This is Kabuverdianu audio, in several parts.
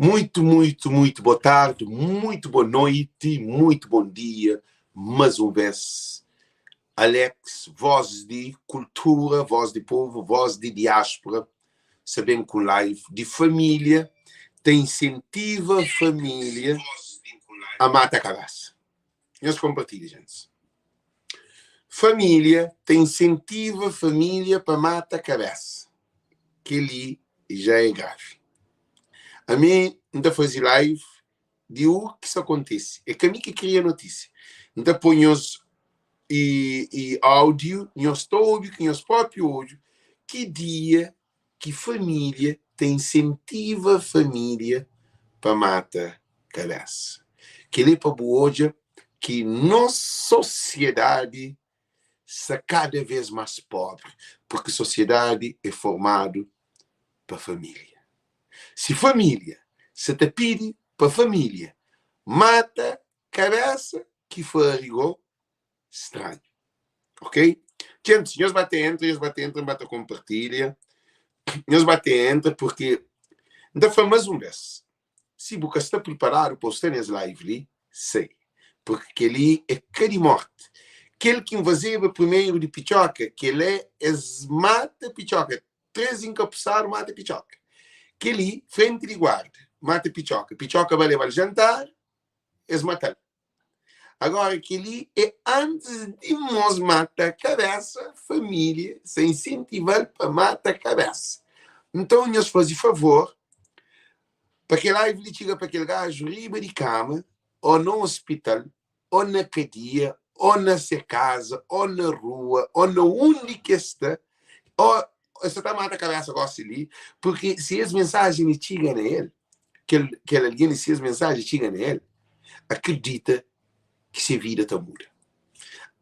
Muito, muito, muito boa tarde, muito boa noite, muito bom dia, mais um vez. Alex, voz de cultura, voz de povo, voz de diáspora, sa ben ku live di família, ta incentiva família a mata cabeça. Nhos compartilha, gente. Família ta incentiva família pa mata cabeça. Kel-li já é grave. Ami N ta faze live di u ki sta kontise. É ka mi ki kria notísia. N ta poi nhos i, i áudiu, nhos ta obi ku nhos própi odju ki dia ki família ta insentiva família pa mata kabésa. Kel-li é pa bu odja ki nos sosiedadi sta kada vez más pobri, purki sosiedadi é formadu pa família. Si família sa ta pidi pa família mata kabésa, ki fari go stranhu. Ok? Gentis, nhos ba ta entra, nhos ba ta entra, N ba ta konpartilha, nhos ba ta entra, purki N ta fla más un bes, Si bu ka sta priparadu pa bu sta nes live li, sai. Purki kel-li é ka di morti. Kel ki N fazeba primeru di Pitxoka, kel-la es mata Pitxoka. 3 inkapusadu mata Pitxoka. Kel-li, frenti di guarda, mata Pitxoka. Pitxoka ba leba-l jantar, es mata-l. Agora kel-li é antis di mos mata kabésa, família sa insentiva-l pa mata kabésa. Nton, nhos faze favor pa kel live li txiga pa kel gaju riba di kama, ô na ospital, ô na kadia, ô na se kaza, ô na rua, ô na undi ki es sta, ô es sa ta mata kabésa gósi li, purki si es mensajen li txiga na el, kel, kel algen li, si es mensajen txiga na el, akredita ki se vida ta muda.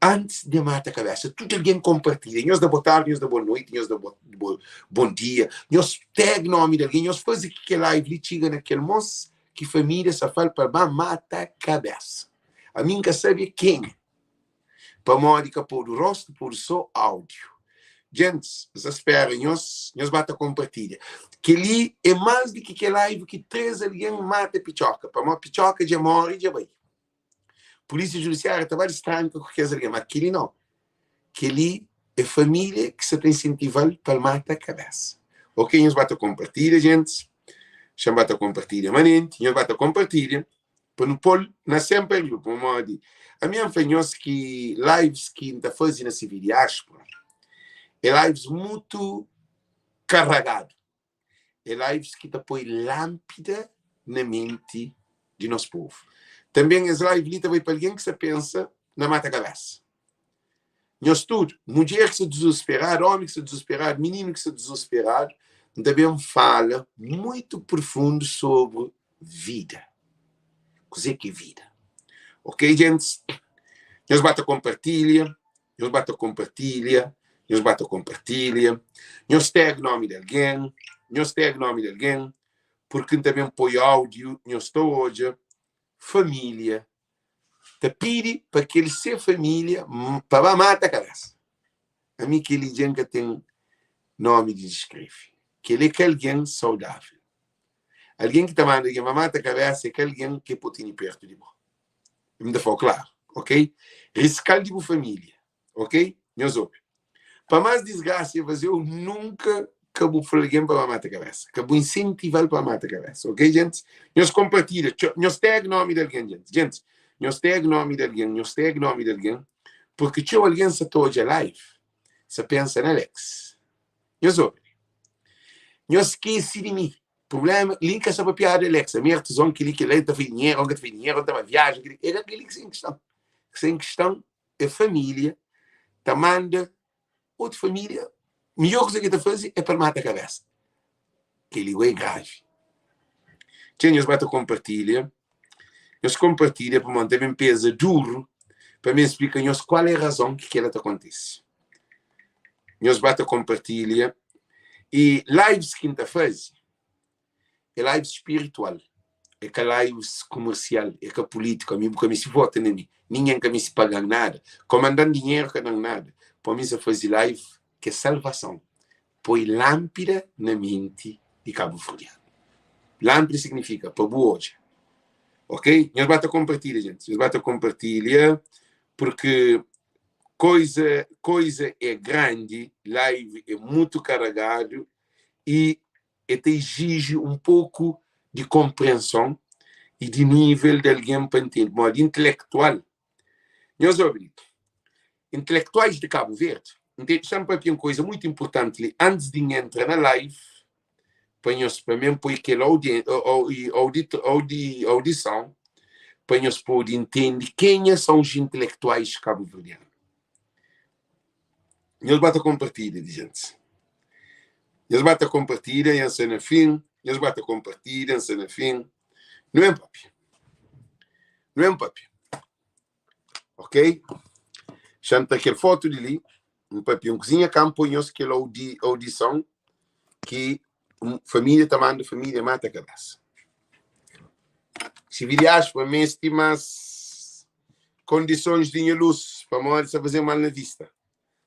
Antis de mata kabesa, tudu algen konpartilha. Nhos da bo tardi, nhos da bo noiti, nhos da bo, bo, bon dia, nhos tag nomi di algen, nhos faze ki kel live li txiga na kel mos ki família sa fal pa ba mata kabesa. Ami N ka sabe kenha. Pamodi ka podu rostu, podu so audio. Gentis, N sa spera nhos, nhos ba ta konpartilha. Kel-li é más di ki kel live ki 3 algen mata Pitxoka, pamodi Pitxoka dja móre dja bai. Polísia Judisiária ta ba distranka ku kes algen, má kel-li nau. Kel-li é família ki sa ta insentiva-l pa el mata kabésa. Ok, nhos ba ta konpartilha, gentis. Xa-m ba ta konpartilha manenti, nhos ba ta konpartilha. Pa nu pol na senpri riba pamodi ami N fla nhos ki lives ki N ta fazi na CV Diaspora é lives mutu karagadu é lives ki ta poi lanpida na menti di nos povu tanben es live li ta bai pa algen ki sta pensa na mata kabesa. Nhos tudu, mudjer ki sta dizusperadu, ómi ki sta dizusperadu, mininu ki sta dizusperadu, N ta ben fala muitu profundu sobri vida. Kuzê ki é vida? Ok, gentis? Nhos ba ta konpartilha, nhos ba ta konpartilha, nhos ba ta konpartilha, nhos tag nómi di algen, nhos tag nómi di algen, purki N ta ben poi áudiu, nhos ta odja família ta pidi pa kel se familia pa ba mata kabesa. Ami keli dja N ka ten nomi di diskrevi. Keli é ka algen saudavel. Algen ki ta manda algen ba mata kabesa é ka algen ki é po tene pertu di bo. N ta fla-u klaru, ok? Riskal di bu familia. Ok? Nhos obi. Pa más disgrasa e faze-u, nunka ka bu fla algen pa ba mata kabesa. Ka bu insentiva-l pa ba mata kabesa. Ok, gentis? Nhos konpartilha. Nhos tag nomi di algen, gentis. Gentis, nhos tag nomi di algen, nhos tag nomi di algen, purki txeu algen sa ta odja live, sa pensa na Alex. Nhos obi. Nhos skese di mi. Problema, li ka sa papiadu Alex. Ami artizon, kili, kila, el ta fai dinheru, el ka ta fai dinheru, el ta ba viaja, kili. É ka kili ki sen kiston. Sen kiston é família ta manda otu família, midjór kuza ki ta faze é pa el mata kabésa. Kel-li gó é gravi. Txeu nhos ba ta konpartilha, nhos konpartilha pamodi ta ben peza duru pa mi splika nhos kual é razon ki kel-la ta kontise. Nhos ba ta konpartilha i lives ki N ta faze É lives spiritual, é ka lives kumersial, é ka pulítiku. Ami bu ka meste vota na mi, ningen ka meste paga-m nada, ka manda-m dinheru ka da-m nada. Pa mi N sa faze live ki é salvason, poi lánpida na menti di kabuverdianu. Lanpri signifika pa bu odja. Ok? Nhos ba ta konpartilha, gente. Nhos ba ta konpartilha, porque koiza, koiza é grandi, live é mutu karagadu e e ta iziji un poku di konprenson i di nível di algen pa ntende. Pamodi intelektual, nhos obi li, intelektuais di Kabu Verdi, N ten, xa-m papia un koiza mutu inpurtanti li antis di N entra na live, pa nhos pa mi N poi kel audison pa nhos pode ntende kenha são os intelektuais kabuverdianu. Nhos ba ta konpartilha di gentis. Nhos ba ta konpartilha, N sta na fin. Nhos ba ta konpartilha, N sta na fin. Nu ben papia. Nu ben papia. Ok? Xa N tra kel fotu di li, N papia un kuzinha, ka N poi nhos kel audison ki família ta manda família mata kabesa. Si viliaspa meste más kondisons di nha lus pamodi sta faze mal na vista.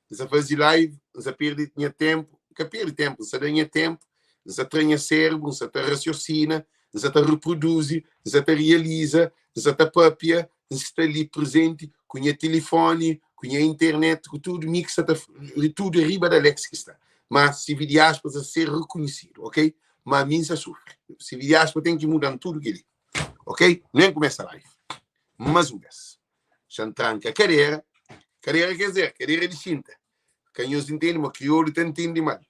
N sta faze live, N sta perde nha ténpu, N ka perde ténpu, N sta da nha ténpu, N sta tra nha sérbru, N sta ta rasiosina, N sta ta reproduzi, N sta ta realiza, N sta ta pâpia, N sta li prezenti ku nha tilifóni, ku nha internet, ku tudu mi ki sta ta tudu riba da Alex ki sta. Má si diáspora ta ser rekonhesidu, ok? Má mi N sta sufri. Si diáspora ten ki muda-m tudu kel-li, ok? Nen kumesa live más un bês. Xa N tranka kadera, kadera ker dizer, kadera di xinta. Ka nhos intende ma kriolu ta ntende mal.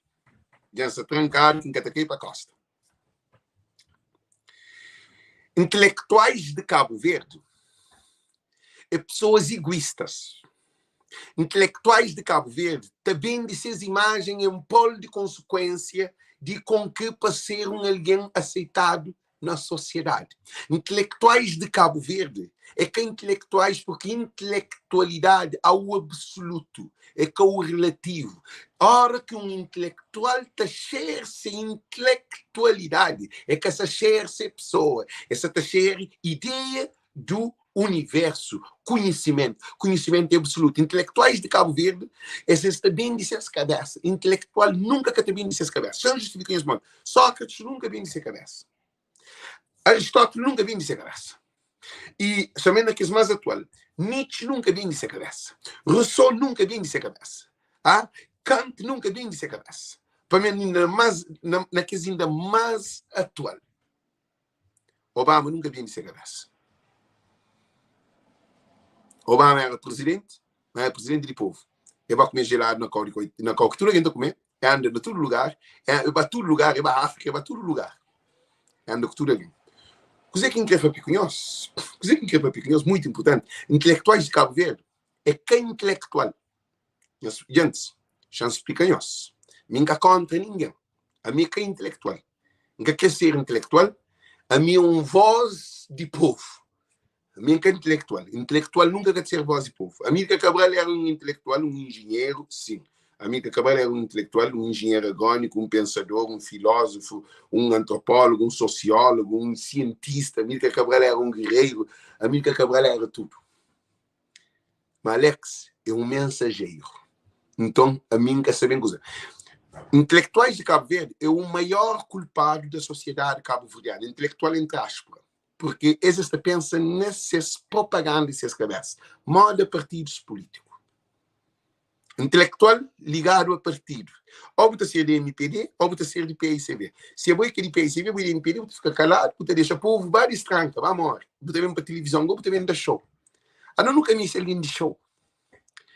Dja N sta trankadu ki N ka ta kai pa kosta. Intelektuais di Kabu Verdi é pesoas iguistas. Intelektuais di Kabu Verdi ta bende ses imajen en prol di konsekuensia di kon ke pa ser un algen aseitadu na sosiedadi. Intelektuais di Kabu Verdi é ka intelektuais porque intelektualidadi há o absoluto, é ka o relativo. Ora ki un intelektual ta xer se intelektualidadi, é ka sa xer se pesoa, é sa ta xer ideia do universu, konhisimentu. Konhisimentu é absoluto. Intelektuais di Kabu Verdi, es es ta bende ses kabesa. Intelektual nunka ka ta bende ses kabesa. Xa N justifika nhos modi. Sókrates nunka bende se kabesa. Aristóteles nunka bende se kabesa. I, somente na kes más atual, Nietzsche nunka bende se kabesa. Rousseau nunka bende se kabesa. Ah, Kant nunka bende se kabesa. Pa mi, na, más, na, na kes inda más atual. Obama nunka bende se kabesa. Obama era presidenti, ma era presidenti di povu. E ba kume jeladu na kau di koi, na kau ki tudu algen ta kume, e anda na tudu lugar, e ba tudu lugar, e ba Afrika, e ba tudu lugar. E anda ku tudu algen. Kuzê ki N kre papia ku nhos? Kuzê ki N kre papia ku nhos? Muitu inpurtanti. Intelektuais di Kabu Verdi é ka intelektual. Nhos, djantis, xa N splika nhos. Mi N ka kontra ningen. Ami é ka intelektual. N ka kre ser intelektual. Ami é un vós di povu. Ami N ka intelektual. Intelektual nunka ka ta ser vós di povu. Amílcar Cabral éra un intelektual, un injinheru, sin. Amílcar Cabral éra un intelektual, un injinheru agrôniku, un pensador, un filózofu, un antropólogu, un sosiólogu, un sientista. Amílcar Cabral éra un guerreiru. Amílcar Cabral éra tudu. Ma Alex é un mensajeiru. Nton, ami N ka sabe kuze. Intelektuais di Kabu Verdi é o maior kulpadu da sosiedadi kabuverdianu, intelektual entri aspra, purki es es ta pensa na ses propaganda di ses kabesa, moda partidus pulitiku. Intelektual ligadu a partidu. Ou bu ta ser di mpd ou bu ta ser di paicv. Si abo é ka di paicv, bu é di mpd, bu ta fika kaladu, bu ta dexa povu ba distranka, ba more. Bu ta ben pa tilivizon go, bu ta ben da show. Ano nu ka meste algen di show.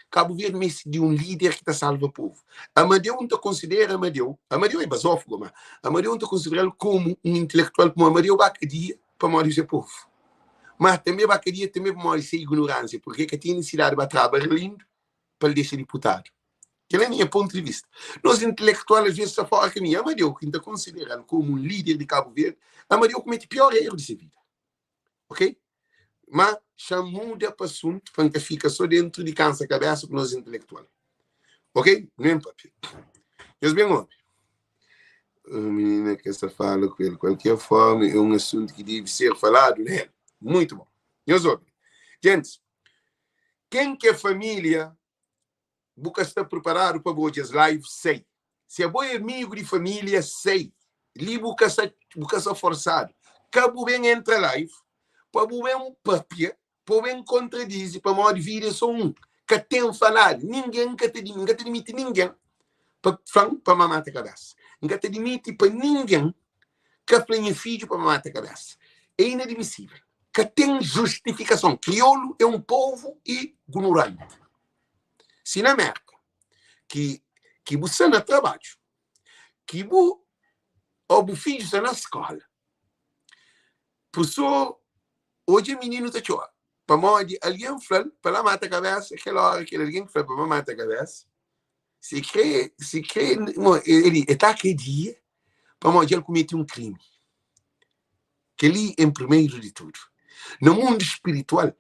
Kabu Verdi meste di un lider ki ta salva povu. Amadeu N ta konsidera Amadeu, Amadeu é bazófogo ma Amadeu N ta konsidera-l komu un intelektual, pamodi Amadeu ba kadia pamodi se povu. Ma tanbe ba kadia tanbe pamodi se ignoránsia, purke ka tinha nisisidadi ba traba Arlindo pa el dexa diputadu. Kel é nha pontu di vista. Nos intelektual as vezes sta fora kaminhu. Amadeu, ki N ta konsidera-l komu un lider di Kabu Verdi, Amadeu kumete pior eru di se vida. Ok? Ma xa muda pa asuntu pa N ka fika so dentru di kansa kabesa ku nos intelektual. Ok? Nu ben papia. Nhos ben obi. Un minina ke sta fala ku el. Kualker forma é un asuntu ki debe ser faladu nel. Muitu bon. Nhos obi. Gentis, ken ke familia bu ka sta preparadu pa bu odja es live, sei. Si abo é amigu di familia, sei. Li bu ka sa bu ka sa forsadu. Ka bu ben entra live pa bu ben papia, pa bu ben kontradize pamodi vida é so un. Ka ten faladu. Ningen ka ta N ka ta dimiti ningen pa fla-m pa ma mata kabesa. N ka ta dimiti pa ningen ka fla nha fidju pa ma mata kabesa. É inadmisível. Ka ten justifikason. Kriolu é un povu ignoranti. Si na Merka ki ki bu sta na trabadju, ki bu ô bu fidju sta na skóla, profesor odja mininu ta txora pamodi algen fla-l pa la mata kabésa, kel óra kel algen ki fla-l pa ba mata kabésa, si krê si krê el ta akredia pamodi dja el kumete un krimi. Kel-li en primeru di tudu. Na mundu spiritual,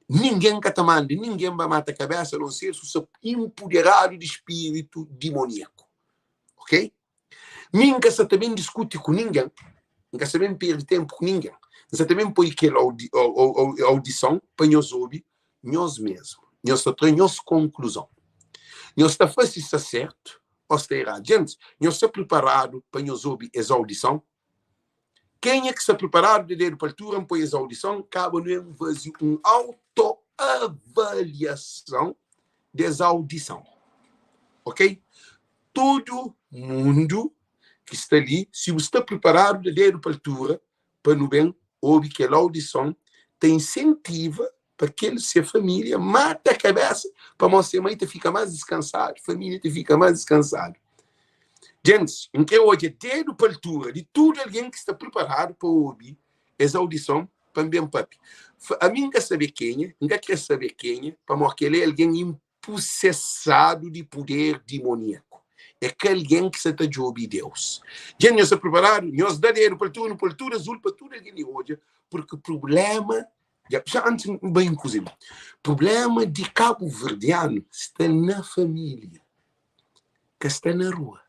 ningen ka ta manda ningen ba mata kabésa anonser si bu sta inpuderadu di spiritu dimoniaku. Ok? Mi N ka sta ta ben diskuti ku ningen, N ka sta ben perde ténpu ku ningen. N sta ta ben poi kel audison pa nhos obi nhos mésmu. Nhos ta tra nhos konkluzon. Nhos ta fla si sta sértu ô sta eradu. Gentis, nhos sta priparadu pa nhos obi es audison? Kenha ki sta priparadu da dedu pa altura N poi es audison kaba nu en faze un autoavaliason des audison ok tudu mundu ki sta li si bu sta priparadu da dedu pa altura pa nu ben obi kel audison ta insentiva pa kel se família mata kabesa pamodi se mai ta fika más diskansadu, família ta fika más diskansadu. Gentis, N kre odja dedu pa altura di tudu algen ki sta priparadu pa obi es audison pa N ben papia. Ami N ka sabe kenha, N ka kre sabe kenha, pamodi kel-la é algen inpusesadu di puder dimoniaku. É ka algen ki sa ta djobe Deus. Dja nhos sta priparadu? Nhos da dedu pa altura, nu pô-l tudu azul pa tudu algen di odja, purki prubléma Dja, já antis N bai inkuzive, prubléma di kabuverdianu sta na família, ka sta na rua,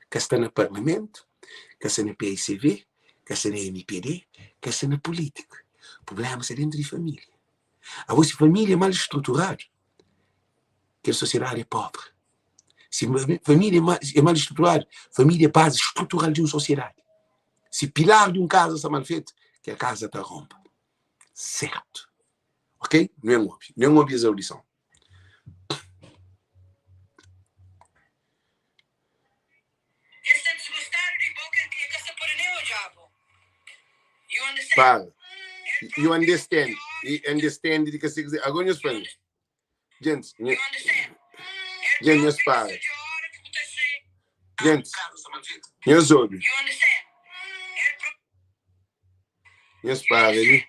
ka sta na parlamentu, ka sta na paicv, ka sta na mpd, ka sta na pulítika. Prubléma sta déntu di família. Abo si família é mal struturadu, kel sosiedadi é pobri. Si família é mal struturadu, família é bazi strutural di un sosiedadi. Si pilar di un kaza sta mal fetu, kel kaza ta ronba. Sertu. Ok? Nu ben obi. Nu ben obi es audison. Para. You understand. You understand di ka se kuzê. Agora nhos fla-m. Gentis, nha, gen nhos para. Gentis, nhos obi. Nhos para li.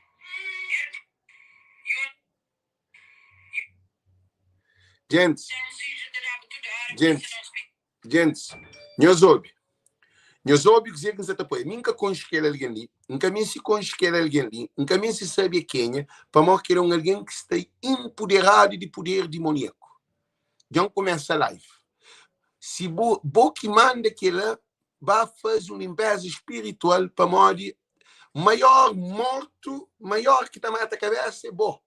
Gentis, gentis, gentis, nhos obi. Nhos obi kuzê ki N sa ta poi. Mi N ka konxe kel algen li, N ka meste konxe kel algen li, N ka meste sabe é kenha, pamodi kel é un algen ki sta inpuderadu di puder dimoniaku. Dja N kumesa live. Si bo, bo ki manda kel-la, ba faze un linpeza spiritual, pamodi maior mortu, maior ki ta mata kabesa é bo.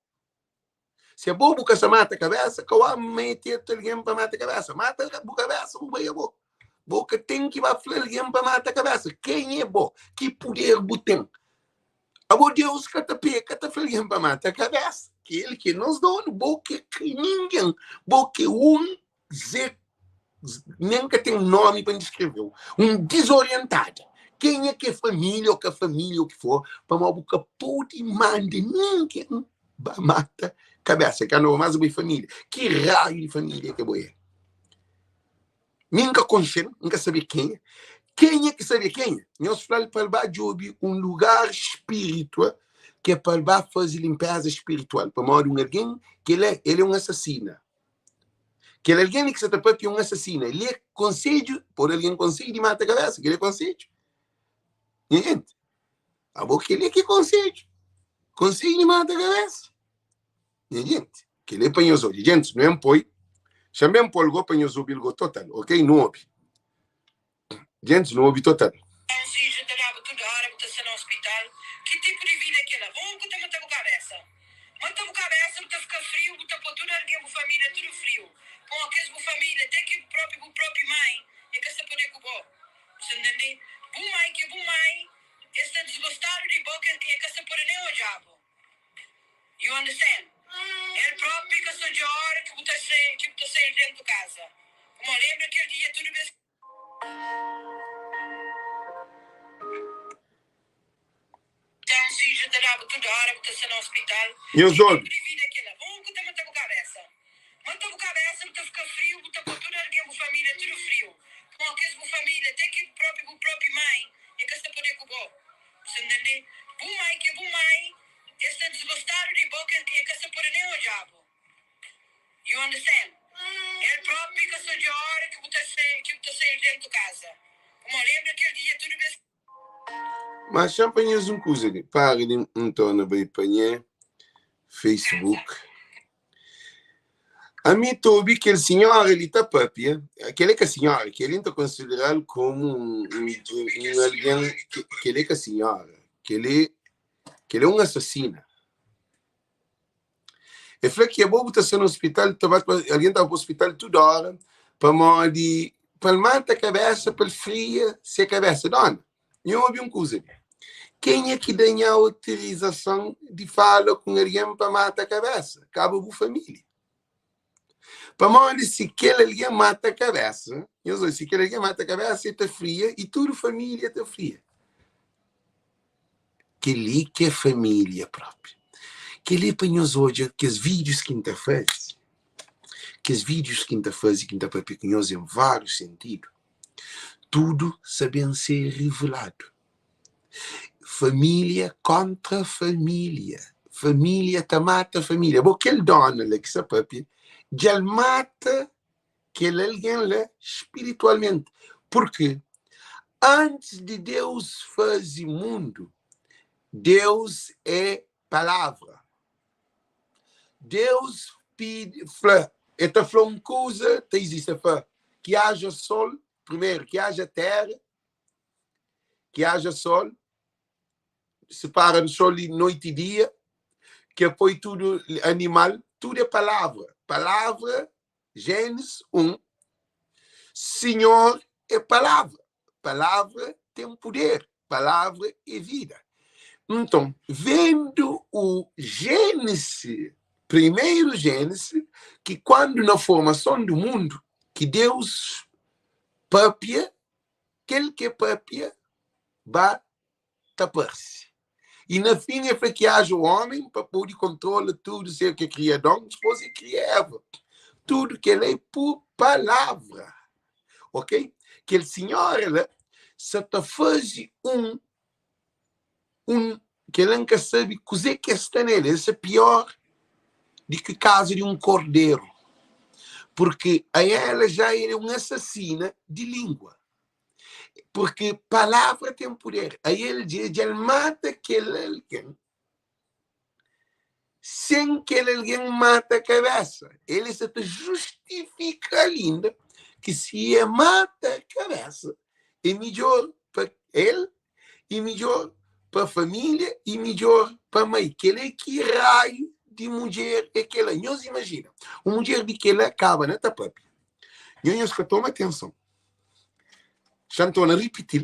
Si abo bu ka sa mata kabesa, ka wá mete otu algen pa mata kabesa. Mata bu kabesa, bu bai abo. Bo ka ten ki ba fla algen pa mata kabesa. Ken é bo? Ki puder bu ten? Abo Deus ka ta peka ta fla algen pa mata kabesa. Ki el ki é nos donu, bo ki é ningen. Bo ki é un Zé nen ka ten nomi pa N diskreve-u, un dizorientada. Kenha ki é família ô ka família ô ki for, pamodi bu ka pode manda ningen ba mata kabésa. Ka no más bo é família. Ki raiu di família ki bo é? Mi N ka konxe-l, N ka sabe kenha. Kenha ki sabe kenha? Nhos fla-l pa el ba djobe un lugar spiritua ki é pa el ba faze linpéza spiritual, pamodi un algen, kel-la, el é un asasina. Kel algen li ki sa ta papia é un asasina. Li é konsedju, pode algen konsedju di mata kabesa, kel li é konsedju. Nha jenti, abo kel li é ki konsedju. Konsedju di mata kabesa. Nha jenti, kel li é pa nhos odja. Gentis, nu en poi, xa ben pol go pa nhos obi-l go total, ok? Nu obi. Gentis, nu obi total. Oxígeno ta daba tudu hora bu ta sta na hospital ki tipo di vida é kela bom ku ta mata bu cabeça mata bu cabeça bu ta fica frio bu ta po tudu alguém bu família tudu frio pom kes bu família te ki bu propi bu propi mãe é ka sta pode ku bo bu sta ntende. Bu mai ki é bu mai es sta disgostadu di bo ke e ka sta pode nen odja-bu. You understand? El propi ka sta odja ora ki bu ta sai ki bu ta sai dentu kaza. Pamodi lembra kel dia tudu bes. Nton fidju ta daba tudu ora bu ta sta na ospital. Nhos Ki obi. tipu di vida é kela? Bon ku ta mata bu kabesa. Mata bu kabesa bu ta fika friu bu ta po tudu algen bu familia tudu friu. Pamo kes bu familia te ki propi bu propi mai e ka sta pode ku bo. Bu sta ntende? Bu mai ke bu mai e sta disgostadu di bo ke e ka sta pode nen odja bo. You understand? El propi ka sta odja ora ki bu ta sai ki bu ta sai dentu kaza. Pamo lembra kel dia tudu bes. Ma xa pa nhos un kuza li, para di N torna bai pa nha Facebook. Ami ta obi kel sinhora li ta papia, kel é ka sinhora, kel li N ta konsideral komu un, un, un algen, kel é ka sinhora, kel é, kel é un asasina. E fla ki abo bu ta sta na hospital, ta ba, algen ta ba pa hospital tudu hora, pamodi pa el mata kabesa, pa el fria se kabesa. Dona, nhu obi un kuza li, kenha ki da nha autorizason di fala ku un algen pa mata kabesa? Kaba bu familia. Pamodi si kel algen mata kabesa, nhos obi, si kel algen mata kabesa, el ta fria i tudu familia ta fria. Kel-li ki é família própi. Kel-li é pa nhos odja kes vídius ki N ta faze, kes vídius ki N ta faze, ki N ta pâpia ku nhos en várius sentidu, tudu sa ben ser riveladu. Família kóntra família, família ta mata família. Bo, kel dóna la ki sta pâpia, dja el mata kel algen la spiritualmenti. Purki antis di Deus faze mundu, Deus é Palavra. Deus pidi, fla, el ta fla un kuza, ta izisti. El fla, ki haja sol, primeru, ki haja téra, ki haja sol, separa di sol di noiti i dia, ki el poi tudu animal, tudu é palavra. Palavra Gênesis 1, Sinhor é palavra, palavra ten puder, palavra é vida. Nton, vendu o Gênesis, primeiro Gênesis, ki kuandu na formason du mundu, ki Deus papia, kel ke papia ba ta parse. I na fin el fla ki haja o homem pa pode kontrola tudu ser ke kria Adão, dipôs el kria Eva. Tudu kel-la é pur palavra. Ok? Kel sinhora la sa ta faze un un kel-la N ka sabe kuzê ki es sta nel. El sta pior di ki kaza di un korderu. Purki a ela já el é un asasina di língua. Porque palavra tem poder. Aí ele diz, ele mata aquele alguém sem que aquele alguém mata a cabeça. Ele está te justifica ainda que se ele mata a cabeça, é melhor para ele, e melhor para a família, e melhor para a mãe. Que ele é que raio de mulher é aquela. Nós imagina, uma mulher de que ela acaba na tapapi. Nós que toma atenção. Xa N torna ripiti-l,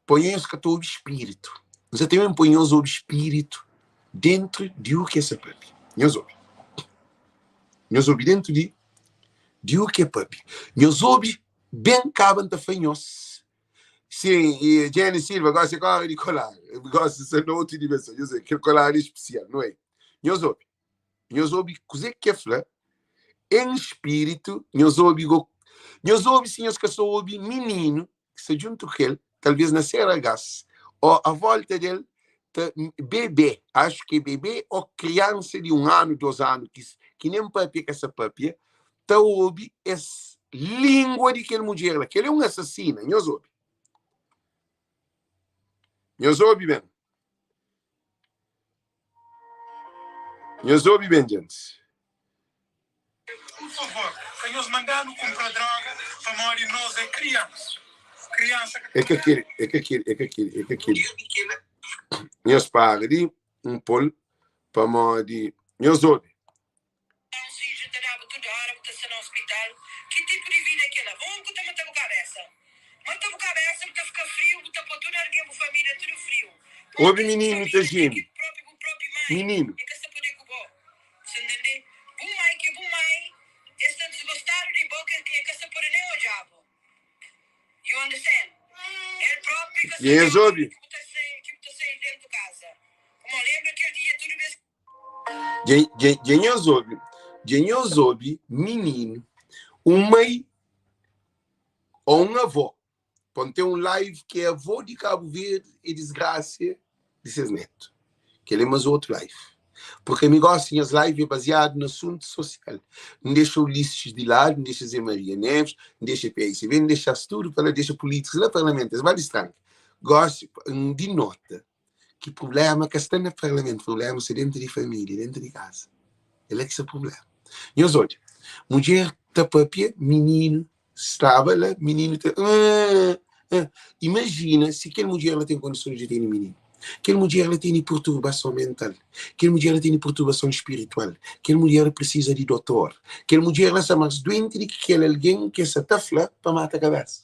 pa nhos ka ta obi spiritu. N sa ta ben poi nhos obi spiritu dentru di u ki es sa papia. Nhos obi. Nhos obi dentru di di u ki e papia. Nhos obi ben kaba N ta fla nhos. Sin, e Jenny Silva gosi é kóre di kolar. Gosi sta na otu dimensão. Nhos obi, kel kolar é spesial, não é? Nhos obi. Nhos obi kuzê ki e fla en spiritu, nhos obi go, nhos obi si nhos ka sta obi mininu ki sta djuntu ku el, talvez na Serra Gás o a volta del ta bebê, axu ki é bebê o kriansa di un anu, dos anu ki ki nen papia ka sa papia, ta obi es lingua di kel mudjer la, kel é un asasina, nhos obi. Nhos obi ben. Nhos obi ben, djentis. Pur favor, ka nhos manda-nu kunpra droga, pamodi nos é kriansa. Kriansa ka É ka kel, é ka kel, é ka kel, é ka kel. Nhos para di N pô-l, pamodi nhos obi. Un fidju ta daba tudu óra bu ta sta na ospital. Ki tipu di vida é kel-la? Bon ku ta mata bu kabésa. Mata bu kabésa, bu ta fika friu, bu ta. Obi mininu ta jeme. Mininu. E es obi. Dja nhos obi, dja nhos obi mininu, un mai ou un avó pa N ten un live ki é avó di Cabo Verde e disgrasia di ses netu. Kel é mas otu live. Porque ami gosi nhas live é baseado na asuntu sosial. N dexa Ulisses di ladu, N dexa Zé Maria Neves, N dexa PICB, N dexa-s tudu pa la, dexa polítikus la parlamentu, es ba distranka. Gosi N dinota ki prublema ka sta na parlamentu, prublema sta dentu di familia, dentu di kaza. É la ki sta prublema. Nhos odja, mudjer ta papia, mininu staba la, mininu ta ah, ah. Imajina si kel mudjer la ten kondisons di tene mininu. Kel mudjer la tene perturbason mental, kel mudjer la tene perturbason spiritual, kel mudjer la presiza di dotor, kel mudjer la sta mas duenti di ki kel algen ki sa ta fla pa mata kabesa.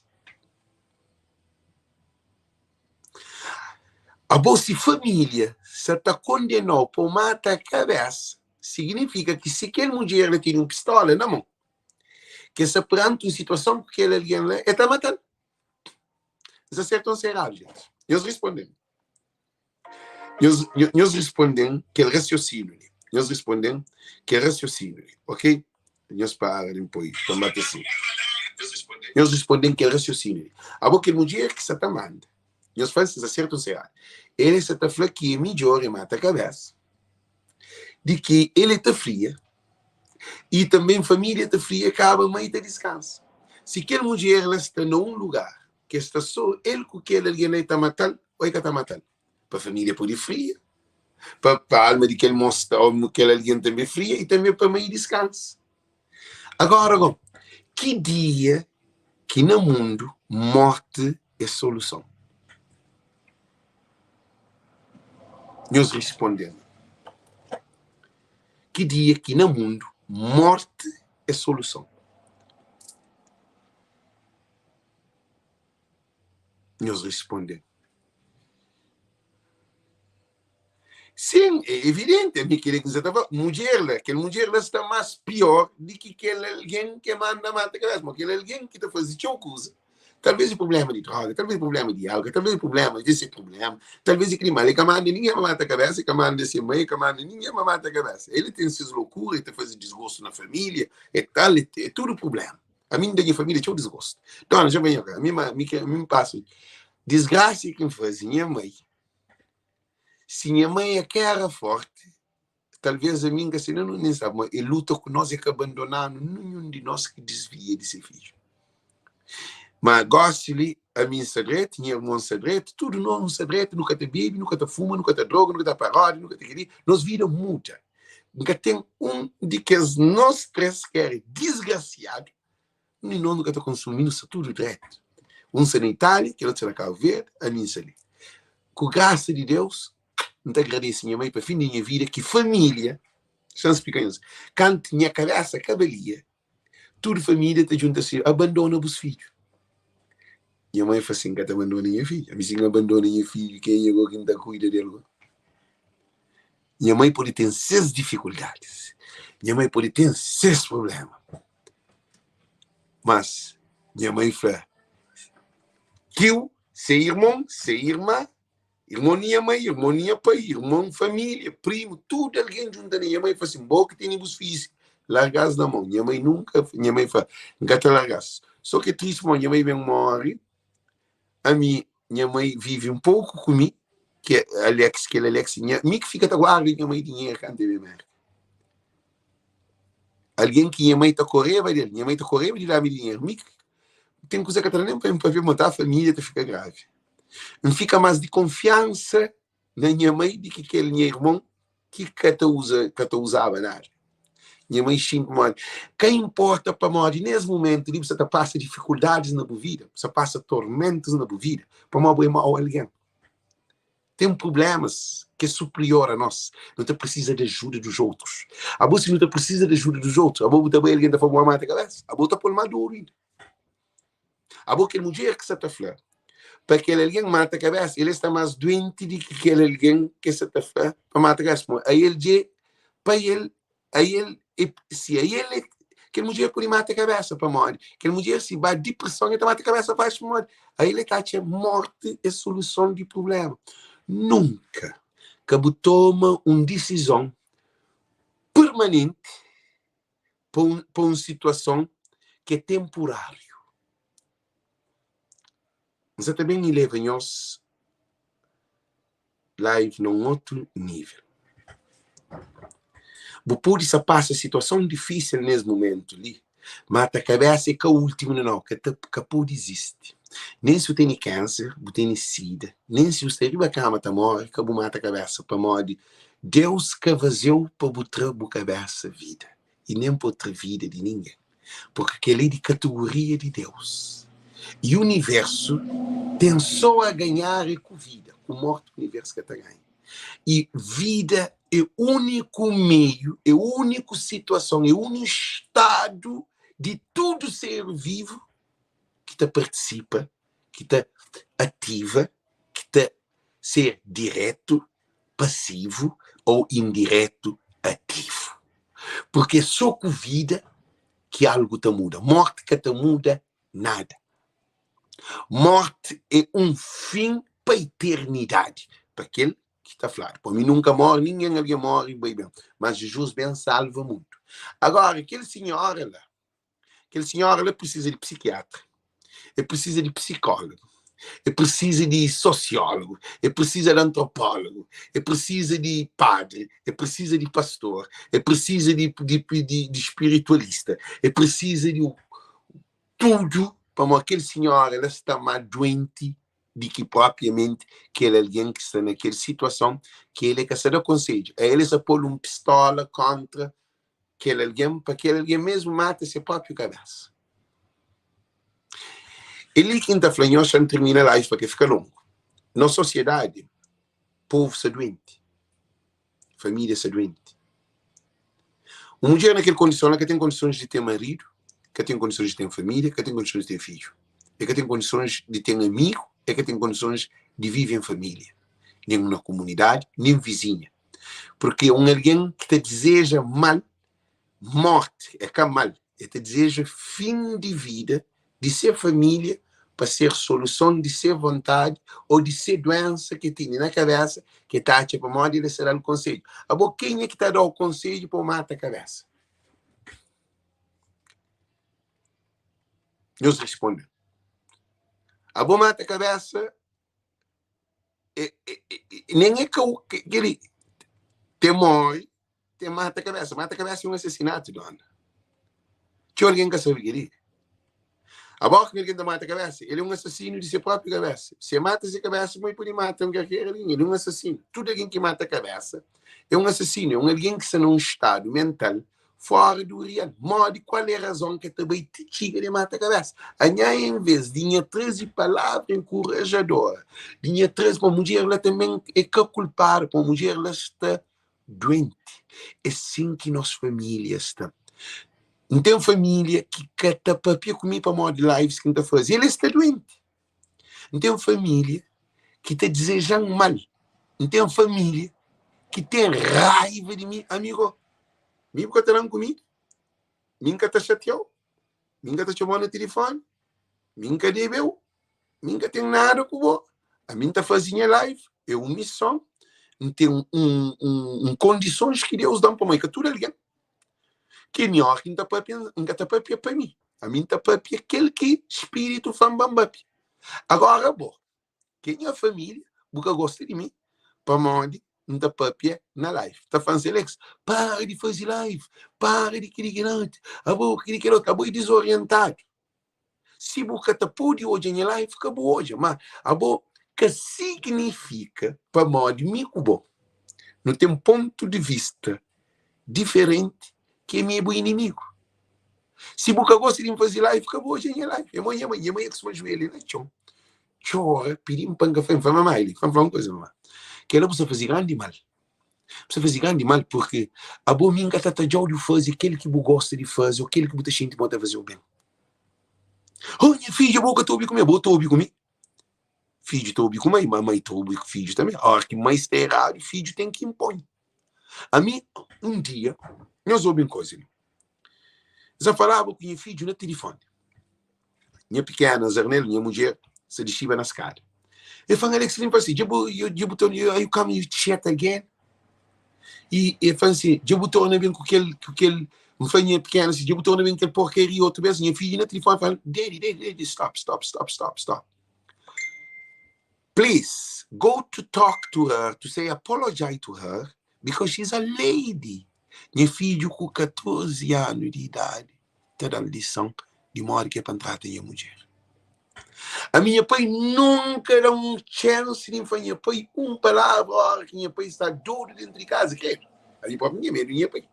Abo si familia sa ta kondenau pa bu mata kabesa, signifika ki si kel mudjer la tene un pistola na mon, ki sta peranti un situason ku kel algen la, e ta matal. N sta sertu o n sta eradu, jintis? Nhos risponde-m. Nhos, nhos risponde-m kel rasiosíniu li. Nhos risponde-m kel rasiosíniu li, ok? Nhos para di N poi pa mata si. Nhos risponde-m kel rasiosíniu li. Abo kel mudjer ki sa ta manda, nhos fla si N sta sertu o N sta eradu. El sa ta fla ki é midjór e mata kabésa di ki el ta fria i tanbê família ta fria, kaba mai ta diskansa. Si kel mudjer la sta na un lugar ki sta so el ku kel algen la, el ta mata-l ô el ka ta mata-l? Pa família pode fria, pa, pa alma di kel mos ô kel algen tanbê fria i tanbê pa mai diskansa. Agora, go, ki dia ki na mundu morti é soluson? Nhos responde-m. Ki dia ki na mundu morti é soluson? Nhos responde-m. Sin, é evidenti, ami kel-li ki N sa ta fla, mudjer la, kel mudjer la sta más pior di ki kel algen ki manda mata kabésa, ma kel algen ki ta faze txeu kuza, talvês é prubléma di droga, talvês é prubléma di álkol, talvês é prubléma di se prubléma, talvês é kel-li, má el ka manda ningen pa mata kabésa, el ka manda se mai, el ka manda ningen pa mata kabésa, el ten ses lokura, el ta faze disgostu na família, é tal, é tudu prubléma. Ami N da nha família txeu disgostu. Dóna, dja ben nha, ami ma, mi ke, ami N pasa disgrasa ki N faze nha mai. Si nha mai é ka éra fórti, talvês ami N ka sta na nen sabe, ma el luta ku nos, el ka bandona-nu ninhun di nos ki disvia di se fidju. Ma gósi li, ami N sta dretu, nha irmon sta dretu, tudu nos nu sta dretu, nu ka ta bebe, nu ka ta fuma, nu ka ta droga, nu ka ta paródia, nu ka ta kel-li, nos vida muda. N ka ten un di kes nos 3 ki éra disgrasiadu, nin nos nu ka ta konsumi, nu sta tudu dretu. Un sta na Itália, kel otu sta na Kabu Verdi, ami N sta li. Ku grasa di Deus, N ta agradese nha mai pa fin di nha vida ki família, xa N splika nhos, kantu nha kabésa ka balia, tudu família ta djunta si, abandona bus fidju. Nha mai fla si, N ka ta abandona nha fidju. Ami si N abandona nha fidju, kenha go ki N ta kuida del go? Nha mai pode ten ses difikuldadis, nha mai pode ten ses prubléma, mas nha mai fla, Tiu, se irmon, se irma, irmon di nha mai, irmon di nha pai, irmon, família, primu, tudu algen djunta na nha mai fla sin, bo ki tene bus fidjus, larga-s na mon. Nha mai nunka, nha mai fla, N ka ta larga-s. So ki é tristi pamodi nha mai ben móre, ami nha mai vive un poku ku mi, ki é Alex, kel Alex, nha, mi ki fika ta guarda nha mai dinheru kantu el ben Merka. Algen ki nha mai ta koreba del, nha mai ta koreba di da-mi dinheru, mi ki ten kuza ka ta da nen pa mi pabia mo ta família ta fika gravi. N fika más di konfiansa na nha mai di ki kel nha irmon ki ka ta uza, ka ta uzaba nada. Nha mai xinti modi. Ka inporta pamodi nes mumentu li bu sa ta pasa difikuldadis na bu vida, bu sa pasa tormentus na bu vida, pamodi bu é mau algen. Ten prublémas ki é superior a nos. Nu ta prisiza di ajuda dos otrus. Abo si nu ta prisiza di ajuda dos otrus, abo bu ta bai algen ta fla bu mata kabesa? Abo ta pol ma duru inda. Abo kel mudjer ki sa ta fla. Pa kel algen mata kabésa, el sta más duenti di ki kel algen ki el sa ta fla pa mata kabésa. Pamodi ael dje, pa el, ael, si ael é, kel mudjer pode mata kabésa. Pamodi kel mudjer si ba dipreson el ta mata kabésa faxi pamodi ael el ta atxa morti é soluson di prubléma. Nunka ka bu toma un disizon permanenti pa un, pa un situason ki é tenpuráriu. N sa ta ben ileva nhos live na un otu nível. Bu pode sa pasa situason difísil nes mumentu li, mata kabésa é ka últimu nau, ka ta, ka pode izisti. Nen si bu tene kánser, bu tene sida, nen si bu sta riba kama ta móre, ka bu mata kabésa pamodi Deus ka faze-u pa bu tra bu kabésa vida i nen pa bu tra vida di ningen, purki kel-li é di kategoria di Deus. I universu ten sô a ganhar é ku vida, ku morti universu ka ta ganha. I vida é úniku meiu, é úniku situason, é úniku stadu di tudu ser vivu ki ta partisipa, ki ta ativa, ki ta ser diretu pasivu ou indiretu ativu. Purki é so ku vida ki algu ta muda. Morti ka ta muda nada. Morti é un fin pa iternidadi pa kel ki ta fladu. Pa mi nunka mori, ningen algen mori bai ben. Mas Jizus ben salva mundu. Agora, kel sinhora la, Kel sinhora la prisiza di psikiatra, el prisiza di psikólogu, el prisiza di sosiólogu, el prisiza di antropólogu, el prisiza di padri, el prisiza di pastor, el prisiza di, di, di, di spiritualista, el prisiza di tudu, pamodi kel sinhora la sta má duenti di ki propriamenti kel algen ki sta na kel situason ki el é ka sta da konsedju. A el es sta pô-l un pistola kóntra kel algen pa kel algen mesmu mata se própriu kabésa. É li ki N ta fla nhos, xa N tirmina live pa ka fika longu. Nos sosiedadi, povu sta duenti, família sta duenti. Un mudjer na kel kondison la ka ten kondisons di ten maridu, ka ten kondisons di ten família, ka ten kondisons di ten fidju, e ka ten kondisons di ten amigu, e ka ten kondisons di vive en família, nen na komunidadi, nen vizinha. Porque un algen ki ta dizeja mal, morti, é ka mal, el ta dizeja fin di vida di se família pa ser soluson di se vontadi ô di se duénsa ki el tene na kabésa ki el ta atxa pamodi el sa da-l konsedju. Abo kenha ki ta da-u konsedju pa bu mata kabésa? Nhos responde-m. Abo mata kabésa nen é ka kel-li te móre te mata kabésa mata kabésa é un asasinatu dóna txeu algen ka sabe kel-li abo ki algen ta mata kabésa el é un asasinu di se própi kabésa si el mata se kabésa mo el pode mata un kalker algen el é un asasinu tudu algen ki mata kabésa é un asasinu é un algen ki sta na un stadu mental fora do real. Modi kual é razon ke ta bai ti txiga de mata kabesa? Anha en vez di nha traze palavra enkurajadora, di nha traze pa mudjer la tanben é ka kulpadu, pa mudjer la sta duenti. É sin ki nos familia sta. N ten familia ki ka ta papia ku mi pamodi lives ki N ta faze, el sta duenti. N ten familia ki ta dizeja-m mal. N ten familia ki ten raiva di mi. Amigo, mi bu ka ta da-m kumida, mi N ka ta xatia-u, mi N ka ta txoma-u na tilifoni, mi N ka debe-u, mi N ka ten nada ku bo. Ami N ta faze nha live, é un mison, N ten un, un, un kondisons ki Deus da-m pamodi ka tudu algen ki é mior ki N ta papia, N ka ta papia pa mi. Ami N ta papia kel ki Spiritu fla-m pa N papia. Agora bo, ki é nha família, bu ka gosta di mi pamodi N ta papia na live. Ta fla-m, Selex, para di faze live, para di kel-li kel otu, abo kel-li kel otu, abo é dizorientadu. Si bu ka ta pode odja nha live, ka bu odja. Ma abo ka signifika pamodi mi ku bo nu ten pontu di vista diferenti ki ami é bu inimigu. Si bu ka gosta di N faze live, ka bu odja nha live. É mo nha mãe, nha mãe é ki suma juelha na txon, txora, pidi-m pa N ka fla. N fla, mamá, Eli, fla-m fla un kuza, mamá. Kela bu sta faze grandi mal. Bu sta faze grandi mal purki abo mi N ka ta tadja-u di bu faze kel ki bu gosta di faze ô kel ki bu ta xinti ma ta faze-u ben. Oh, nha fidju, abo ka ta obi ku mi. Abo ta obi ku mi? Fidju ta obi ku mai, ma mai ta obi ku fidju tanbe. Óras ki mai sta eradu, fidju ten ki inpoi. Ami, un dia, nhos obi un kuza li. N sa falaba ku nha fidju na tilifoni. Nha pikena Zarnel, nha mudjer, sa dixiba na skada. El fla-m, Alex, N fla si, dja bu, dja bu torna, are you coming you chat again? I el fla-m si, dja bu torna ben ku kel, ku kel, N fla nha pikena si, dja bu torna ben ku kel porkaria otu bes? Nha fidju na tilifoni fla-m, daddy, daddy, daddy, stop, stop, stop, stop, stop. Please, go to talk to her, to say apologize to her, because she's a lady. Nha fidju ku 14 anu di idadi ta da-m lison di modi ki é pa N trata nha mudjer. Ami nha pai nunka da-m un txansi di N fla nha pai un palavra óra ki nha pai sta dodu dentu di kaza. Kredu, ami própi N tinha medu di nha pai.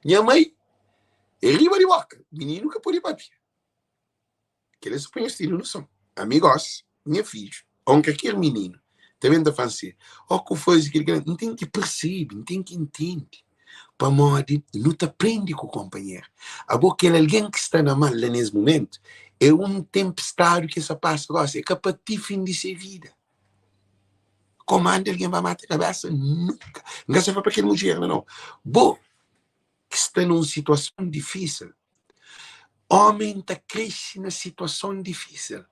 Nha mai é riba di boka, mininu ka pode papia. Kel-li é so pa nhos tene noson. Ami gósi, nha fidju, ô un kalker mininu, ta ben ta fla-m si, Ó ku faze kel-li, kel-la. N ten ki persebe, N ten ki intende, pamodi nu ta prende ku konpanheru. Abo, kel algen ki sta na mal la nes mumentu, é un tenpestadi ki el sta pasa gósi, é ka pa ti fin di se vida. Komanda algen ba mata kabésa? Nunka! N ka sta fla pa kel mudjer la, nau. Bo ki sta na un situason difísil, Ómi ta krexe na situason difísil.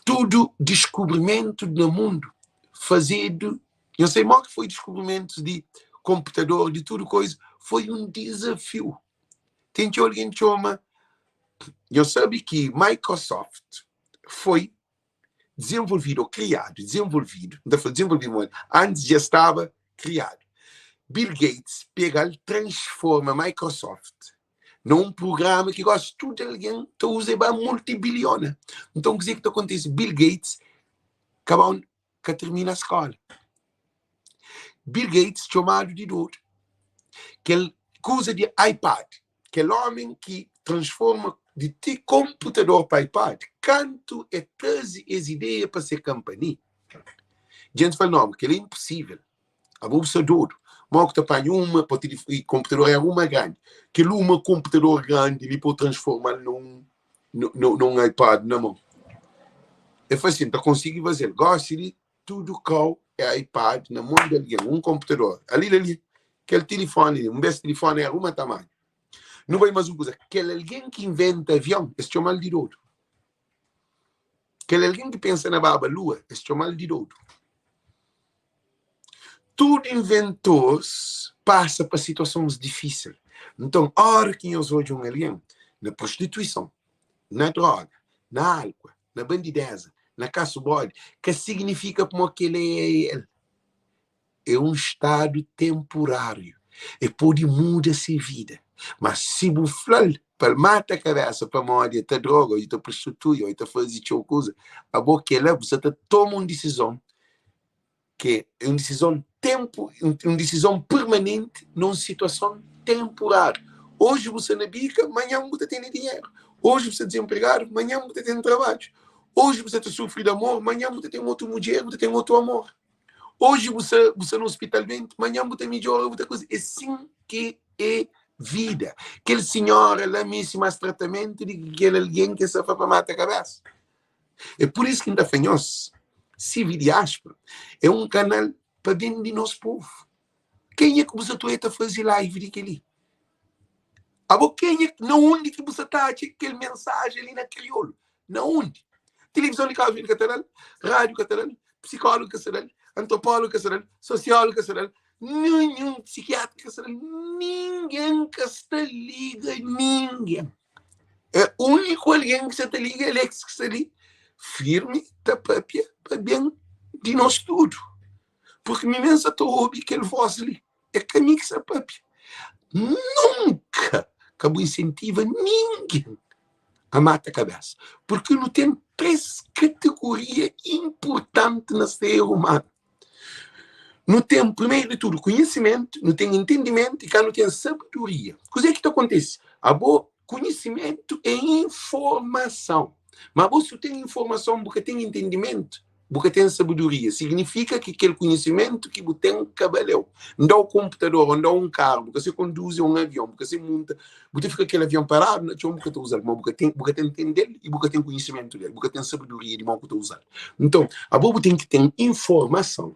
Tudu diskubrimentu na mundu fazedu, nhos sabe modi ki foi diskubrimentus di konputador, di tudu koza, foi un dizafiu. Ten txeu algen txoma, nhos sabe ki Microsoft foi dizenvolvidu ô kriadu, dizenvolvidu, N ta fla dizenvolvidu modi, antis dja staba kriadu. Bill Gates pega-l transforma Microsoft na un prugrama ki gosi tudu algen ta uza i ba multibiliona. Nton kuzê ki ta kontise? Bill Gates kaba ka tirmina skóla. Bill Gates txomadu di dodu. Kel kuza di iPad, kel ómi ki transforma di ti konputador pa iPad, kantu el traze es ideia pa se kanpani, djenti fla, Nau, kel-li é inposível. Abo bu sta dodu. Modi ku ta panha uma pa konputador éra uma grandi. Kel uma konputador grandi li pa bu transforma-l na un iPad na mon. El fla sin, N ta konsigi faze-l. Gósi li, tudu kau é iPad na mon di algen, un konputador. Ali la li, kel tilifoni li, un bes tilifoni éra uma tamanhu. Nu bai más un kuza, kel algen ki inventa avion, es txoma-l di dodu. Kel algen ki pensa na baba lua, es txoma-l di dodu. Tudu inventors pasa pa situasons difísil. Nton, óra ki nhos odja un algen na prostituison, na droga, na álkua, na bandidéza, na kasu bódi, ka siginifika pamó kel-la é el. É un stadu tenpuráriu. El pode muda se vida. Má si bu fla-l pa el mata kabésa pamodi el ta droga ô el ta prostitui ô el ta faze txeu kuza, abo kel-la bu sta ta toma un disizon ki é un disizon tenpu, un disizon permanenti na un situason tenpuráriu. Oji bu sta na bika, manhan bu ta tene dinheru. Oji bu sta dizenpregadu, manhan bu ta ten trabadju. Oji bu sta ta sufri di amor, manhan bu ta ten otu mudjer, bu ta ten otu amor. Oji bu sta bu sta na ospital duenti, manhan bu ta midjora, bu ta kuza. É sin ki é vida. Kel sinhora la meste más tratamentu di ki kel algen ki sta fla pa mata kabésa. É pur isu ki N ta fla nhos, CV Diáspora é un kanal pa ben di nos povu. Kenha ki bu sa ta oia ta faze live di kel-li? Abo kenha, na undi ki bu sa ta atxa kel mensajen li na kriolu? Na undi? Tilivizon di Kabu Verdi ka ta da-l, rádiu ka ta da-l, psikólogu ka sa da-l, antropólogu ka sa da-l, sosiólogu ka sa da-l, ninhun psikiatra ka sa da-l, ningen ka sta liga ningen. É úniku algen ki sa ta liga é Alex ki sta li firmi ta papia pa ben di nos tudu. Porque mi mesmu sa ta obi kel voz li. É ka mi ki sa papia. Nunka ka bu insentiva ningen a mata kabesa. Porque nu ten 3 kategoria inpurtanti na ser umanu. Nu ten, primeru di tudu, konhisimentu, nu ten entendimentu i ka nu ten sabedoria. Kuzê ki ta kontise? Abo, konhisimentu é informason. Ma abo, si bu ten informason, bu ka ten entendimentu. Bu ka ten sabedoria. Signifika ki kel konhisimentu ki bu ten ka baleu. N da-u konputador ô N da-u un karu, bu ka se konduzi un avion, bu ka se munta, bu ta fika kel avion paradu na txon, bu ka ta uza-l, pamodi bu ka ten, bu ka ta ntende-l i bu ka ten konhisimentu del, bu ka ten sabedoria di modi ku ta uza-l. Nton, abo bu ten ki ten informason.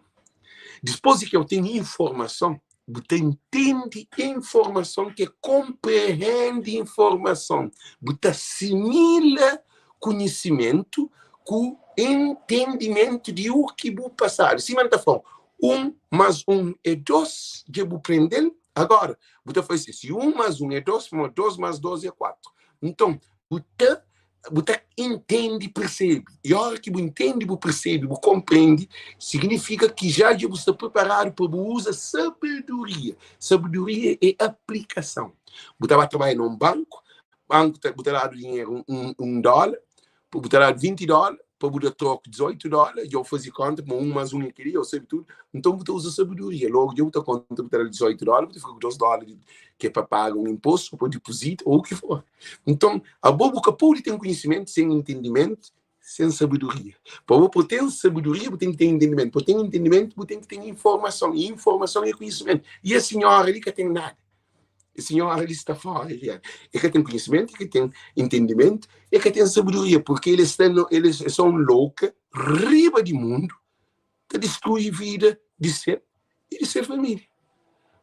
Dipôs di ki bu ten informason, bu ta intende informason ki é konprehende informason, bu ta asimila konhisimentu ku entendimentu di u ki bu pasadu. Sima N ta fla-u, un más un é dôs, dja bu prende-l, agora bu ta fla si, si un más un é dôs, pamodi dôs más dôs é kuatu. Nton, bu ta bu ta intende i persebe. I óras ki bu intende, bu persebe, bu konprende, siginifika ki já dja bu sta priparadu pa bu uza sabedoria. Sabedoria é aplikason. Bu ta ba trabadja na un banku, banku ta, bu ta dadu dinheru un dóla, bu ta dadu 20 dóla, pa bu da troku 18 dóla, dja bu faze kónta, ma un más un é kel-li, dja bu sabe tudu. Nton bu ta uza sabedoria. Lógu dja bu ta konta, bu ta da 18 dóla, bu ta fika ku 2 dóla di, ki é pa paga un inpostu, pa dipozita, ô u ki for. Nton, abo bu ka pode ten konhisimentu sen intendimentu, sen sabedoria. Pa bo pode ten sabedoria, bu ten ki ten intendimentu. Pa ten intendimentu, bu ten ki ten informason. I informason é konhisimentu. I es sinhora li ka ten nada. Es sinhora li sta fora di el. E ka ten konhisimentu, e ka ten intendimentu, e ka ten sabedoria, porque el sta no, el é só un louka riba di mundu ta distrui vida di se i di se família.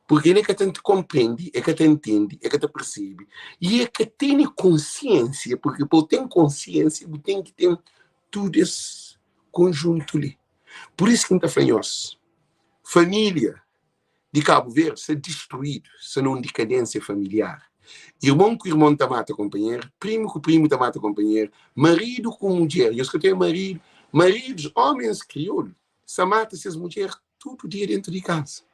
Porque el ka ta komprendi, el ka ta intendi, el ka ta persebi i el ka tene konsiensia, porque pa bu ten konsiensia bu ten ki ten tudu es konjuntu li. Pur isu ki N ta fla nhos, família di Kabu Verdi sta distruídu, sta na un dikadénsia familiar. Irmon ku irmon ta mata konpanheru, primu ku primu ta mata konpanheru, maridu ku mudjer, nhos ka ten maridu, maridus, ómens kriolu sta mata ses mudjer tudu dia dentu di kaza.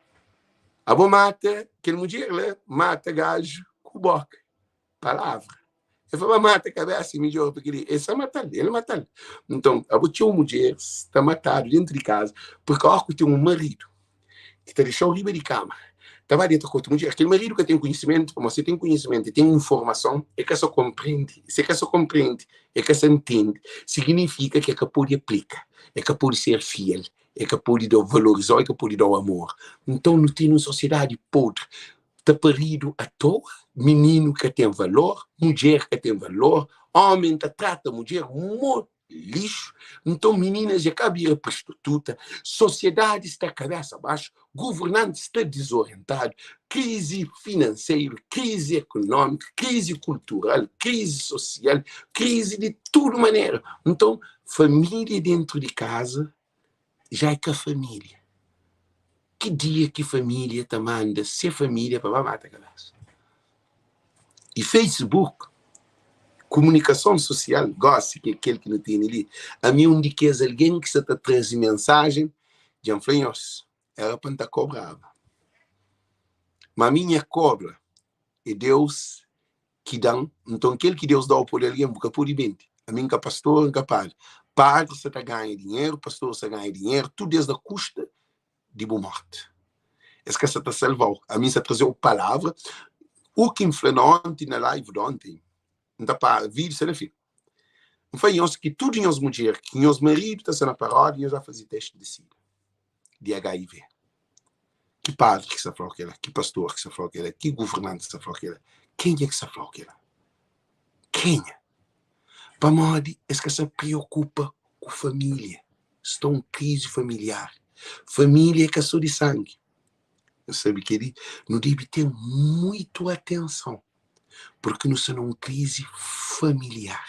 Abo mata kel mudjer la, mata gaju ku boka. Palavra. El fla, ba mata kabesa é midjor pa kel-li. El sta mata-l, el mata-l. Nton, abo txeu mudjeris ta matadu dentu di kaza, purki óras ku ten un maridu ki ta dexa-u riba di kama, ta ba deta ku otu mudjer, kel maridu ka ten konhisimentu, pamodi si el ten konhisimentu, el ten informason, el ka sa konprende. Si el ka sa konprende, el ka sa ntende, siginifika ki el ka pode aplika, el ka pode ser fiel, el ka pode da-u valorizau, el ka pode da-u amor. Nton, nu ten un sosiedadi podri. Ta paridu atoa, mininu ka ten valor, mudjer ka ten valor, omen ta trata mudjer mo lixu, nton mininas dja ka bira prostituta, sosiedadi sta kabesa baxu, governanti sta dizorientadu, krizi finanseru, krizi ekonómiku, krizi kultural, krizi sosial, krizi di tudu manera. Nton família dentu di kaza já é ka família. Ki dia ki família ta manda se família pa ba mata kabesa? E Facebook, komunikason sosial, gosi ki é kel ki nu tene li, ami un di kes algen ki sa ta traze mensajen, dja N fla nhos, era pa N ta kobraba. Ma ami nha kobra é Deus ki da-m, nton kel ki Deus da-u pode algen, bu ka pode bende. Ami N ka pastor, N ka padri. Padri sa ta ganha dinheru, pastor sa ganha dinheru, tudu es na kusta di bu morti. Es ka sa ta salva-u. Ami N sa traze-u palavra. U ki N fla na onti, na live di onti, N ta para, vídiu sta na fin. N fla nhos ki tudu nhos mudjer ki nhos maridu ta sta na paródia, nhos ba faze testi di sida. di HIV. Ki padri ki sta fla-u kel-la? Ki pastor ki sta fla-u kel-la? Ki governanti ki sta fla-u kel-la? Kenha ki sta fla-u kel-la? Kenha? Pamodi es ka sta preokupa ku família. Sta un krizi familiar. Família é ka sô di sangi. Nu sabe kel-li? Nu debe ten muitu atenson, purki nu sta na un krizi familiar.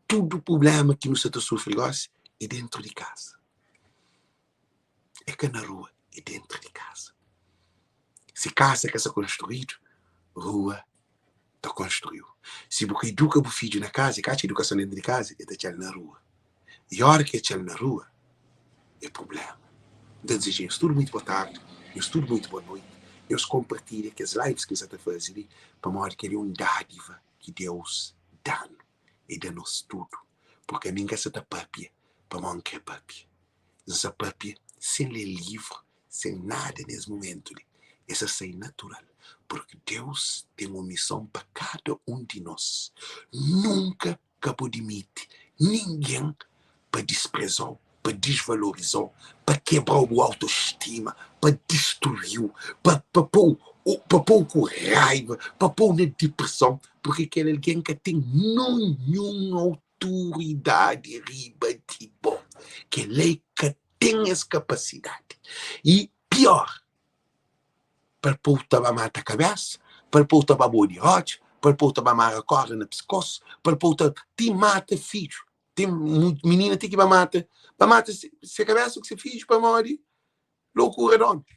Tudu prubléma ki nu sta ta sufri gósi é déntu di kaza. É ka na rua, é dentru di kaza. Si kasa ka sta konstruídu, rua ta konstruiu. Si bu ka iduka bu fidju na kaza, i ka atxa idukason dentru di kaza, e ta atxa-l na rua. I óra ki e atxa-l na rua, é prubléma. N ta dizeja nhos tudu muitu boa tardi, nhos tudu muitu boa noiti. Nhos konpartilha kes lives ki N sa ta faze li, pamodi kel-li é un dádiva ki Deus da-nu. E da nos tudu. Purki ami N ka sa ta pâpia pamodi N krê pâpia. N sa pâpia sen lé livru, sen nada nes mumentu li. E sa sai natural, purki Deus ten un mison pa kada un di nos. Nunka ka bu dimiti ningen pa dispreza-u. pa disvaloriza-u, pa kebra-u bu autostima, pa distrui-u, pa pa pô-u pa pô-u ku raiva, pa pô-u na dipreson, purki kel algen ka ten ninhun autoridadi riba di bo. Kel-la e ka ten es kapasidadi. I pior, pa el pô-u ta ba mata kabésa, pa el pô-u ta ba boi di rótxa, pa el pô-u ta ba mara kórda na piskôs, pa el pô-u ta ti mata fidju. Ten minina ti ki ba mata, ba mata se kabésa ku se fidju pamodi lokura di ómi.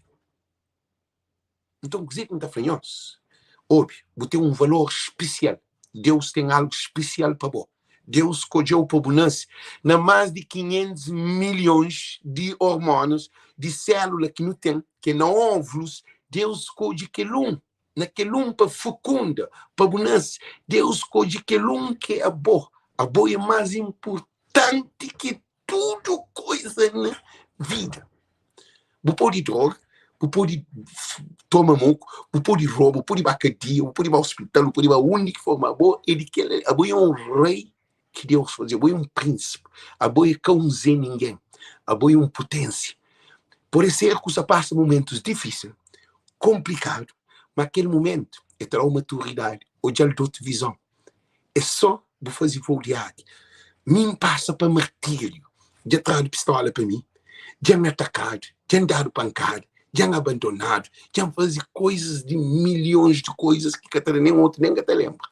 Nton, kuzê ki N ta fla nhos? Obi, bu ten un valor spesial. Deus ten algu spesial pa bo. Deus skodje-u pa bu nase na más di 500 milhons di ormonas di sélula ki nu ten, ki é na óvulus. Deus skodje kel un, na kel un pa fekunda, pa bu nase. Deus skodje kel un ki é abo. Abo é más inportanti ki tudu koisa na vida. Bu pode droga, bu pode toma moku, bu pode roba, bu pode ba kadia, bu pode ba hospital, bu pode ba undi ki for, ma abo é di kel, abo é un rei ki Deus faze, abo é un prínsipe, abo é ka un zé ningen, abo é un puténsia. Pode ser ku sa pasa mumentus difísil, konplikadu, ma kel mumentu é ta da-u maturidadi, odja-l di otu vizon. É só bu faze voo di águia. Mi N pasa pa martíriu, dja tradu pistola pa mi, dja N atakadu, dja N dadu pankada, dja N abandonadu, dja N faze koizas di milhons di koizas ki ka ta da nen otu nen ka ta lenbra.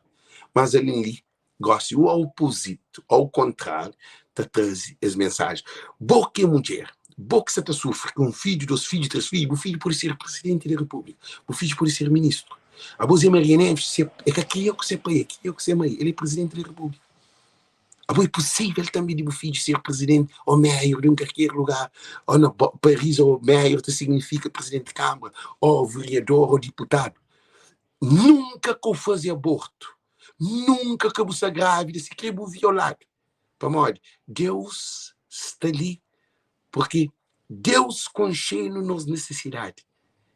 Mas alin li, gósi, o opozitu, au kontráriu, ta traze es mensajen. Bo ki é mudjer, bo ki sa ta sufri ku un fidju, dos fidju, tres fidju, bu fidju pode ser prizidenti di repúblika, bu fidju pode ser ministru. Abo Zé Maria Neves, se, é ka kria ku se pai, é kria ku se mai, el é prizidenti di repúblika. Abo é pusível tanbe di bu fidju ser prizidenti ô mayor di un kalker lugar, ô na Paris, ô mayor ta signifika prizidenti di kánmara, ô veriador, ô diputadu. Nunka ka bu faze abortu, nunka ka bu sta grávida, sikrê bu violadu. Pamodi? Deus sta li purki Deus konxe-nu nos nisisidadi.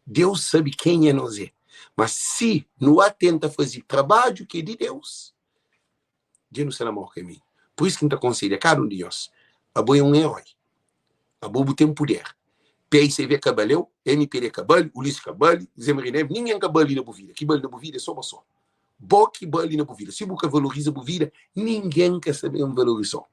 Deus sabe kenha nos é. Mas si nu atenta faze trabadju ki é di Deus, dja nu sta na mau kaminhu. Pur isu ki N ta konsedja kada un di nhos, abo é un eroi. Abo bu ten puder. PICV ka baleu, MPD ka bali, Ulisses ka bali, Zé Maria Neves, ningen ka bali na bu vida. Ki bali na bu vida é so bo so. Bo ki bali na bu vida. Si bu ka valoriza bu vida, ningen ka sa ben valorizau.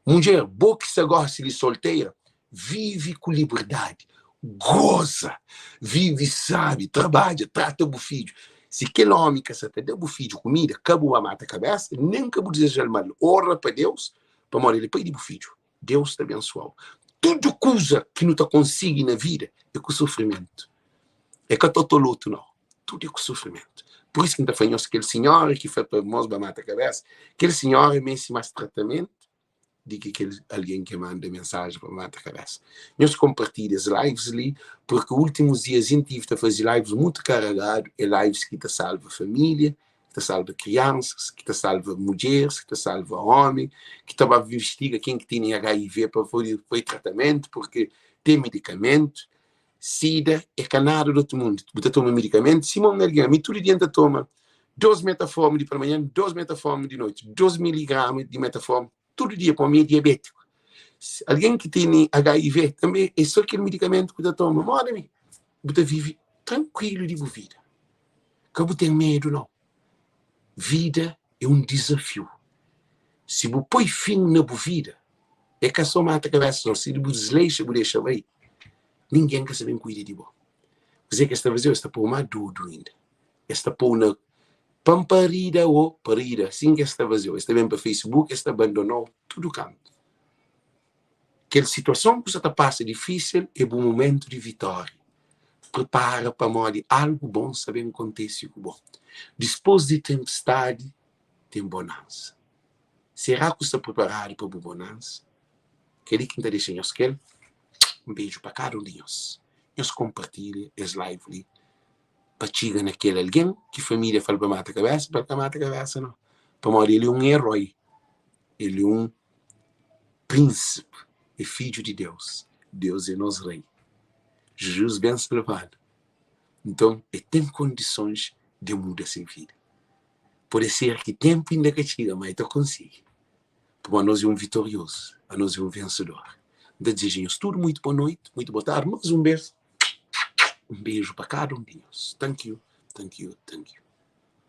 Mudjer, bo ki sa gosta di soltera, vivi ku liberdadi, goza, vivi sabi, trabadja, trata bu fidju. Si kel omi ka sa ta da bu fidju kumida, ka bu ba mata kabesa, nen ka bu dizejal mal. Ora pa Deus, pamodi el é pai di bu fidju. Deus ta abensuau. Tudu kuza ki nu ta konsigi na vida é ku sufrimentu. É ka totolotu nau. Tudu é ku sufrimentu. Pur isu ki N ta fla nhos, kel sinhora ki fla pa mos ba mata kabesa, kel sinhora meste más tratamentu di ki kel algen ki manda mensajen pa mata kabesa. Nhos konpartilha es lives li, purki últimus dias N tive ta faze lives mutu karagadu, é lives ki ta salva família, ki ta salva kriansas, ki ta salva mudjeris, ki ta salva omi, ki ta ba investiga ken ki tene HIV pa fai tratamentu, purki ten medikamentu. Sida é ka nada di otu mundu. Bu ta toma medikamentu sima un algen. Ami tudu dia N ta toma 2 metaformi di palmanhan, 2 metaformi di noiti, 2 miligrama di metaformi tudu dia, pamodi mi é diabétiku. Algen ki tene HIV tanbe é so kel medikamentu ku ta toma. Moda mi, bu ta vive trankuilu di bu vida. Ka bu ten medu nau. Vida é un dizafiu. Si bu poi fin na bu vida, é ka so mata kabesa nau, si bu disleixa bu dexa bai, ningen ka sa ben kuida di bo. Kuzê ki es ta faze-u? Es ta pô-u má dodu inda. Es ta pô-u na panparida ô parida, sin ki es ta faze-u. Es ta ben pa Facebook, es ta bandona-u tudu kantu. Kel situason ku sa ta pasa difísil é bu momentu di vitória. Pripara pamodi algu bon sa ben kontise ku bo. Dispôs di tenpistadi ten bonansa. Será ku sta priparadu pa bu bonansa? Kel-li ki N ta dexa nhos ku el. Un beju pa kada un di nhos. Nhos konpartilha es live li pa txiga na kel algen ki família fla-l pa mata kabésa, pa el ka mata kabésa nau. Pamodi el é un eroi, el é un prínsipi, é fidju di Deus. Deus é nos Rei. Jizus ben salva-nu. Nton, el ten kondisons di muda se vida. Pode ser ki ténpu inda ka txiga, má el ta konsigi. Pamodi anos é un vitoriozu, anos é un vensedor. N ta dizeja nhos tudu muitu boa noiti, muitu boa tardi, más un bês, un beju pa kada un di nhos. Thank you, thank you, thank you.